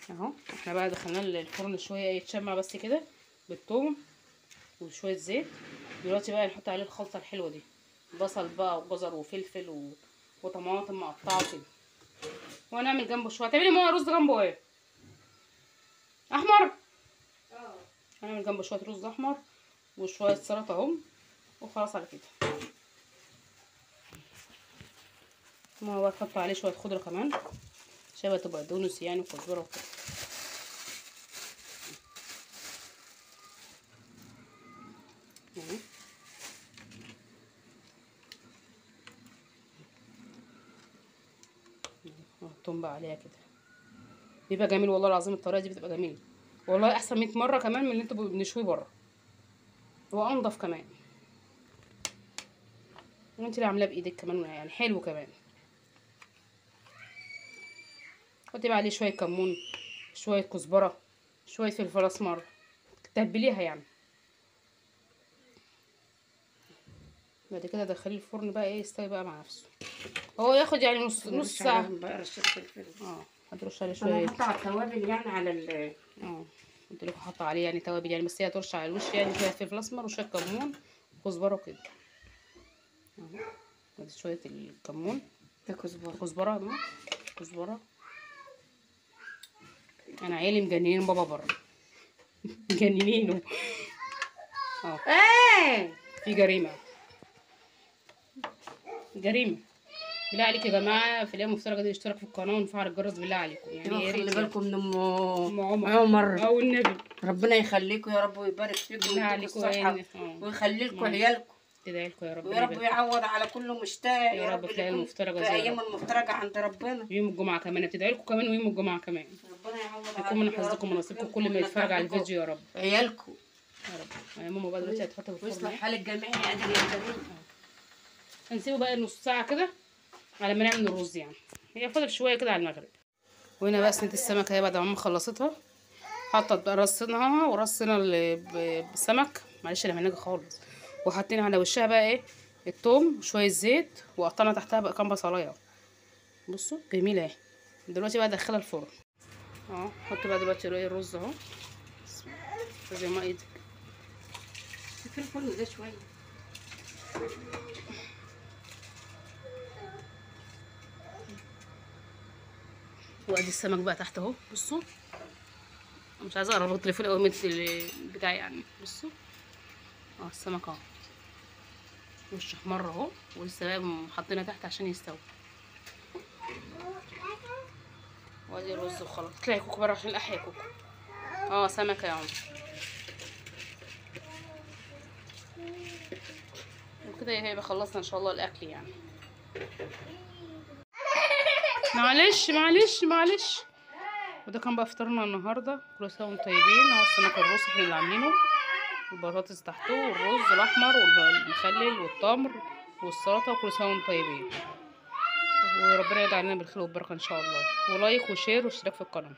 اهو. احنا بقى دخلناه الفرن شوية يتشمع بس كده بالثوم وشوية زيت. دلوقتي بقى نحط عليه الخلطة الحلوة دي، بصل بقى وجزر وفلفل وطماطم مقطعه كده، وهنعمل جنبه شوية. تعملي ماما رز جنبه ايه؟ احمر. هنعمل جنبه شوية رز احمر وشوية سلطة اهو، وخلاص على كده. ماما بقى تحط عليه شوية خضرة كمان شبه تبقى دونس يعني، وكزبره وكده. التوم بقى عليها كده، بيبقى جميل والله العظيم. الطريقة دي بتبقى جميلة والله، احسن 100 مرة كمان من اللي انتوا بنشويه بره، وانضف كمان، وانت اللي عاملاه بايدك كمان يعني حلو كمان. حطي بقى عليه شوية كمون، شوية كزبره، شوية فلفل اسمر، تتبليها يعني. بعد كده دخليه الفرن بقى ايه يستوي بقى مع نفسه، هو ياخد يعني نص ساعة بقى. رشه فلفل هترش عليه شوية. انا حاطه على التوابل يعني على ال قلت لكم حاطه عليه يعني توابل يعني، بس هي ترش على الوش يعني شوية فلفل اسمر وشوية كمون وكزبره كده اهو. ادي شوية الكمون ده كزبره، كزبره اهو، كزبره. انا عيالي مجننين بابا بره مجننينه. ايه في جريمة، جريمة بالله عليك يا جماعة. في الايام المفترجه دي اشترك في القناة ونفعل الجرس بالله عليكم يعني. خلي بالكم من ام عمر او النبي، ربنا يخليكم يا رب ويبارك فيكم ويديكم الصحة ويخلي لكم عيالكم، تدعي لكم يا رب، ويا رب يعوض على كل مشتاق يا رب في الايام المفترجه، في ايام المفترجه عند ربنا. يوم الجمعة كمان بتدعي لكم كمان، ويوم الجمعة كمان ربنا يعوض عليكم، يكون من حظكم ونصيبكم كل ما يتفرج على الفيديو يا رب عيالكم يا رب. يا ماما بقى دلوقتي هتحطه في الفرن ويصلح حال الجميع يا قادر يا كريم. هنسيبه بقى نص ساعة كده على ما نعمل الرز يعني، هي فاضل شوية كده على المغرب. وهنا بقى صينية السمك اهي بعد ما ماما خلصتها، حطت بقى رصيناها ورصينا السمك، معلش انا مهنجه خالص، وحاطين على وشها بقى ايه الثوم وشوية زيت، وقطعنا تحتها بقى كام بصلايه. بصوا جميلة اهي. دلوقتي بقى ادخلها الفرن اهو. حط بقى دلوقتي الرز اهو زي ما ايدك في الفرن ده شوية. وادي السمك بقى تحت اهو. بصوا مش عايزه اقرب التليفون قوي من البتاع يعني. بصوا السمك اهو وش احمر اهو، ولسه بقى حاطينها تحت عشان يستوي. وادي الرز وخلاص. اطلعي كوكو بره عشان الاحيا كوكو. سمكة يا عمر. وكده هيبقى خلصنا ان شاء الله الاكل يعني. معلش معلش معلش. وده كان بقى فطارنا النهارده. كل سنة وانتم طيبين. اهو السمك الروس احنا اللي عاملينه، والبطاطس تحته، والرز الاحمر والمخلل والتمر والسلطة. وكل سنة وانتم طيبين، وربنا يدعي علينا بالخير والبركة ان شاء الله. و like و share واشتراك في القناة.